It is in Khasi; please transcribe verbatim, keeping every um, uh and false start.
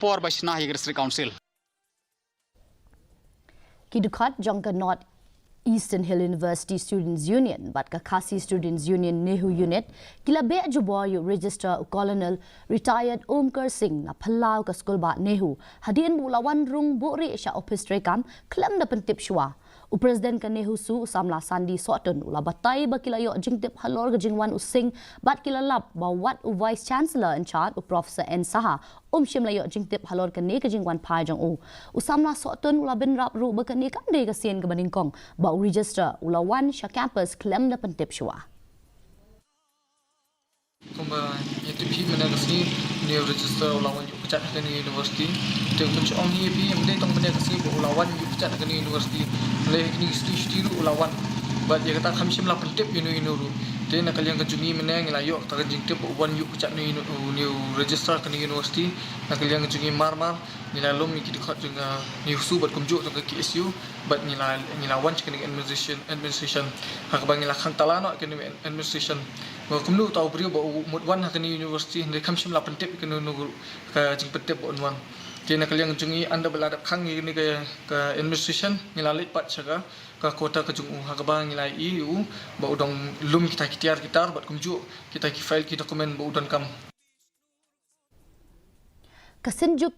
por ba shna ïa ka District Council. Ki dkhot jong ka North Eastern Hill University Students Union bad ka Khasi Students Union NEHU Unit ki la beh jubor ïa u Registrar, u Colonel Retired Omkar Singh, na phyllaw ka skulbah NEHU, hadien ba u la wan rung buhrieh sha ophis treikam khlem da pyntip shuwa. U President ka NEHUSU, u samla Sandi Sohtun, u la batai ba ki la ïoh jingtip halor ka jingwan u Singh bad ki la lap ba wat u Vice Chancellor in charge, u Professor N Saha, um shym la ïoh jingtip halor kane ka jingwan phai jong u. U samla Sohtun u la bynrap ruh ba kane kam dei ka sien kaba nyngkong ba u Registrar u la wan sha campus khlem da pyntip shuwa. Kumba ngi tip hi mynne ka sngi, une u Registrar u la wan ïuh kjat ha kane ka university. Te u pynshong hi ïa phi, ym dei tang mynne ka sngi ba u la wan ïuh kjat ha kane ka university. Mynne ha kine ki shnong shuti ruh u la wan. Bad ïa kata kam shym la pyntip ïano ïano ruh. Te na ka liang ka jong ngi mynne ngi la ïoh kata ka jingtip ba u wan ïuh kjat une u, une u Registrar kane ka university. Na ka liang ka jong ngi mar mar ngi la lum ïa ki dkhot jong ka NEHUSU bad kumjuh jong ka KSU. Bad ngi la, ngi la wan sha kane ka administration, administration. Ha kaba ngi la khang tala noh kane ka administration. Ba kumno uta u briew ba u mut wan ha kane ka university, hynrei kam shym la pyntip ïa kano kano ruh ka jingpyntip ba un wan. Te na ka liang jong ngi, ynda ba la dep khang ïa kane ka, ka administration, ngi la leit pat sha ka, ka quarter ka jong u, ha kaba ngi la ïohi ïa u ba u dang lum kita ki tiar ki tar bad kumjuh kita ki file ki document ba u donkam. Ka Synjuk